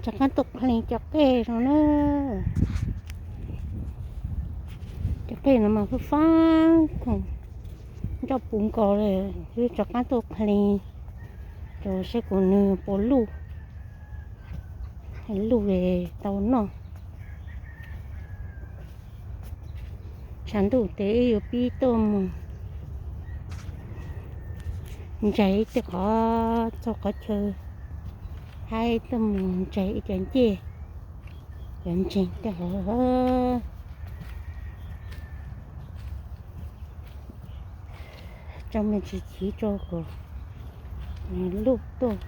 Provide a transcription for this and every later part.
Rov qab tuaj qhlis cov qej no na. Cov qej no mas fab fab khoom, nroj puv nkaus li. Wb rov qab tuaj qhlis rau saib kuv nws puas luj, luj tau noj. Tshav ntuj ces wb yuav pib tuaj mus ntsaig tej qhov txog qhov chaw, hab tuaj mus ntsaig ib cov ncej, cov ntseeg tej hov. Tso me ntsis chiv tso kom luj tuaj.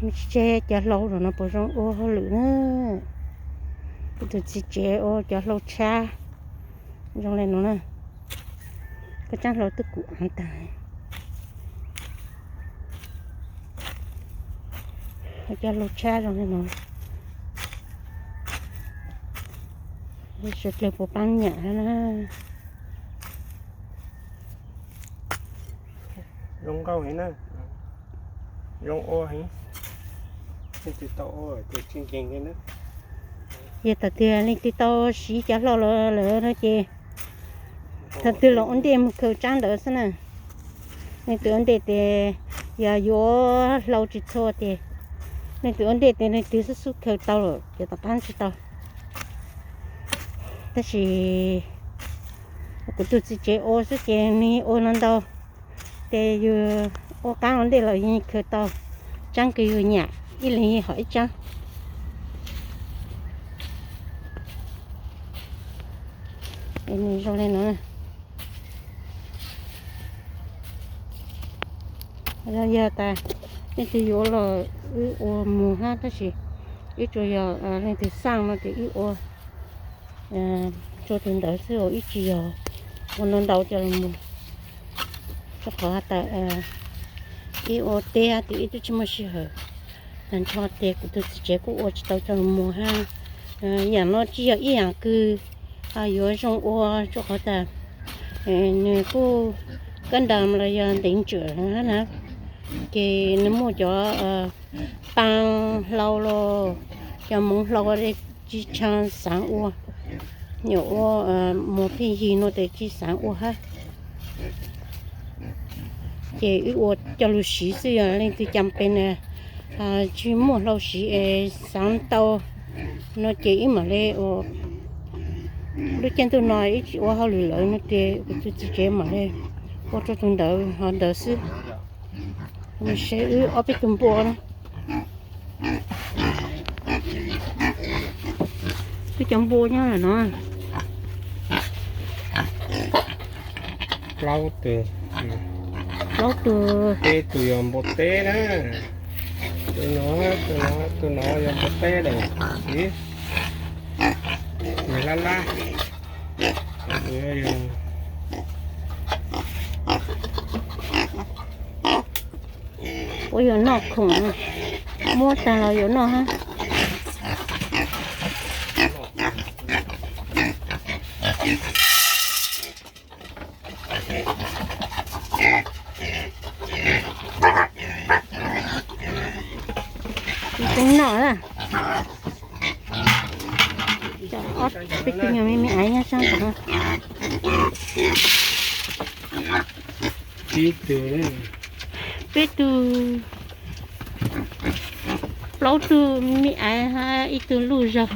Tsis tseg cov hlau no puas zoo ua hauj lwm na. Kuv tus txiv tsev ua cov hlau tshab zoo li no na. Koj tsaab hlau twb kuv av tag. Ua cov hlau tshab zoo li no. Sawv dlawg puas paab nyam na. Zoo nkauj heev na. Zoo ua heev. Leej twg tau ua ces tseem ceeb li na. Yog thaum twg leej twg tau siv cov hlau lawm no ces thaum twg los ua ntej mus khaws tsaab ntawd xwb na. Leej twg ua ntej ces yog yuav hlau tsis txhua ces leej twg ua ntej ces leej twg xub xub khaws tau lawm ces tom qab tsis tau. Tab sis kuv tus txiv tsev ua xwb ces nws ua no ntau, ces yus ua qaab ua ntej los yus khaws tau tsaab kws yus nyam ib leeg hom ib tsaab. Nws zoo li no. Yog tas leej twg yuav los wb ua muag hab, tab sis wb tsuas yog leej twg xaaj no ces wb ua rua tus ntawd xwb, ib tsis yog ua ntau ntau coj los muag. Rua qhov has tas ib ua teb ces ib tug tsis muaj sij hawm, tag nrho ces kuv tus txiv tsev kuj ua tsis tau coj los muag hab. Yaam no tsis yog ib yaam kws yuav zoo ua, rua qhov tas nws kuj kab ntas los yog ntev ntswm hab na, ces nws muaj cov paa hlau los cov moov hlau tsis tshua xaav ua, nyuam ua muag pheej yig no ces tsis xaav ua hab. Ces wb ua coj lug siv xwb, yog leej twg cam pes na tsis muaj hlau siv es xaav tau no ces wb mam le ua. Lub caij ntuj no wb tsis ua hauj lwm lawm no ces kuv tus txiv tsev mam le ua rua tus ntawd hov ntawd xwb. Seb wb ob peb tug npua na. Wb cov npua nyob lawm no. Plaub tug. Plaub tug. Peb tug yog npua teb na. Tus no, tus no, tus no yog npua teb lawm. Nws lab lab. Ua yuav noj khoom, muab tag los yuav noj hab. Tsis tau noj na. Peb tug nyuag me me aiv nyob sab nraud. Peb tug, plaub tug me aiv hab ib tug luj zog.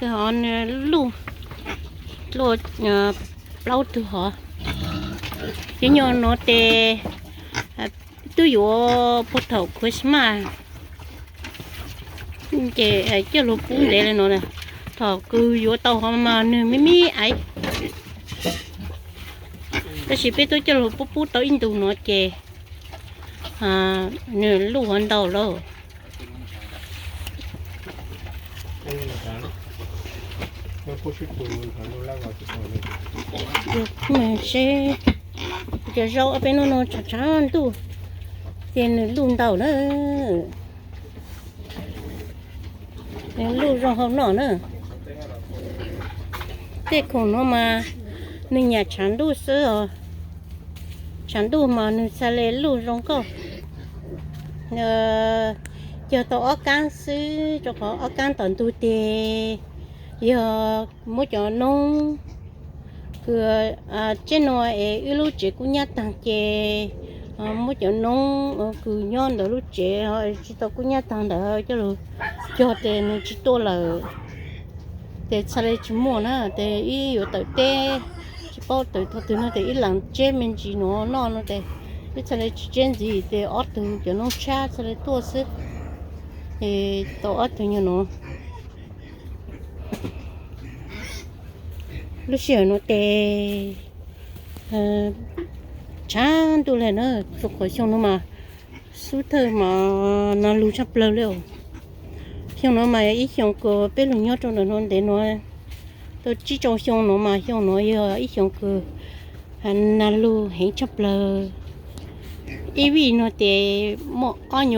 Kawg hov nws luj, plaub tug hov. Cov nyuag nuav tes twb yuav puag thaum Christmas ces coj lug pub ntev le nuav. Thaum kws yuav tau hov mas nwg me me aiv, tab sis peb twb coj lug pub pub tau ib ntus nuav ces nwg luj hov ntau lawm. Seb, cov zaub ob peb hnub no tshav tshav ntuj, ces nws luj ntau na. Nws luj zoo hauv no na. Tej khoom no mas nws nyam tshav ntuj xwb os. Tshav ntuj mas nws txhaj le luj zoo nkauj. Cog tau ob kaab xwb, rau qhov ob kaab tom ntug tes yog muab cov noob kws, tsev no es wb lub tsev kub nyab taag ces muab cov noob kws nyob ntawm lub tsev tsis tau kub nyab taag ntawd coj lug cog tes nws tsis tuaj lawm. Tes txhaj le tsis muaj na, tes wb yuav tawm teb, tsis paub tawm thaum twg no tes wb laam tseb me ntsis nuav noj no tes wb txhaj le tsis tseb ntxiv tes ob tug cov noob tshab txhaj le tuaj xwb. Es tau ob tug nyuag nuav. Lub sij hawm nuav tes tshav ntuj le na, rua qhov xyoo nuav mas xub thawj mas nag lug tshaj plawg le. Xyoo nuav mas ib xyoo kws peb lug nyob rua ntawm nuav ntev nuav tau tsib rau xyoo nuav mas xyoo nuav yog ib xyoo kws nag lug heev tshaj plawg. Ib vij nuav tes muaj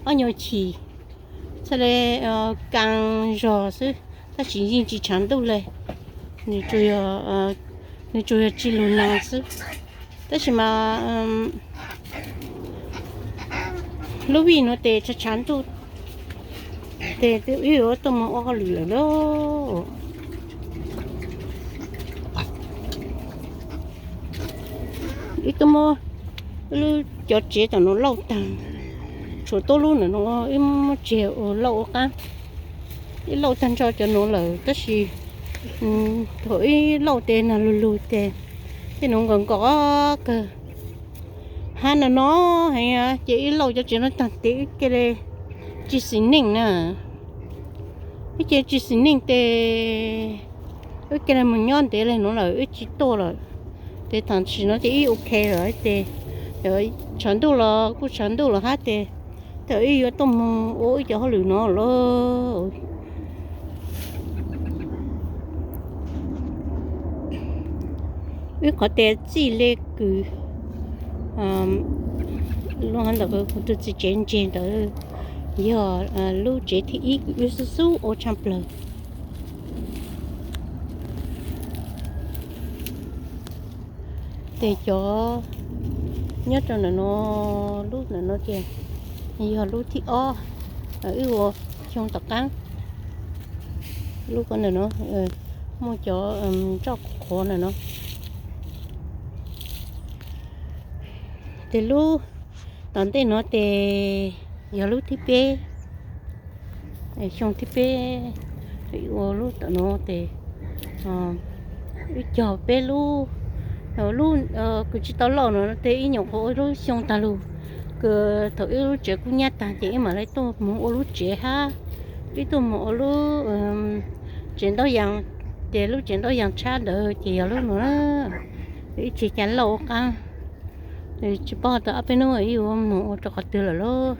ob nyuag chim txhaj le kaas zog xwb, tab sis yeej tsis tshav ntuj le. Nws tsuas yog tsis lug nag xwb. Tab sis mas lub vij nuav tes tshav tshav ntuj tes wb yuav tuaj moog ua hauj lwm lawm lauj. Wb tuaj muab wb lub cov tsev tom nuav lauj taag, tshuav tuab lub ntawm nuav wb muab tseg ua lauj ua qaab. Wb lauj taag nrho cov nuav lawm tab sis thaum wb lauj tes nag lug lug tes tej nuav nkaus nkaus kawg. Hab no no heev ces wb lauj cov tsev no taag tes wb cia li tsis xis neej na. Wb cia li tsis xis neej tes wb cia li moog nyob ntev le nuav lawm wb tsis tuaj lawm. Tes tam sim no ces wb ok lawm tes tshav ntuj los kuj tshav ntuj lawm hab tes thaum wb yuav tuaj moog ua wb cov hauj lwm no lauj. Wb qhov tes txij le kws lub hab ntawm kuv tug txiv tsev ntseg ntawd yog lub tsev thib ib kws wb xub xub ua tshaj plawg. Tes cov nyob rau ntawm no, lub ntawm no ces yog lub thib ob, wb ua xyoo tom qaab. Lub ko ntawm no muaj cov nroj qhuav ntawm no. Tes lub tom ntej no tes yog lub thib peb, xyoo thib peb ua lub tom no tes wb cog peb lub, lub kws tsis tau lauj no tes ib nyuam qhuav ua lub xyoo taag lug, kws thaum wb lub tsev kub nyab taag ces wb mam le tuaj moog ua lub tsev hab, wb tuaj moog ua lub tsev ntaub yas, ces lub tsev ntaub yas tshab ntawd ces yog lub no na. Wb tseg ca lauj ua qaab, tsis paub tau ob peb hnub wb yuav moog ua rau qhov twg lawm lauj.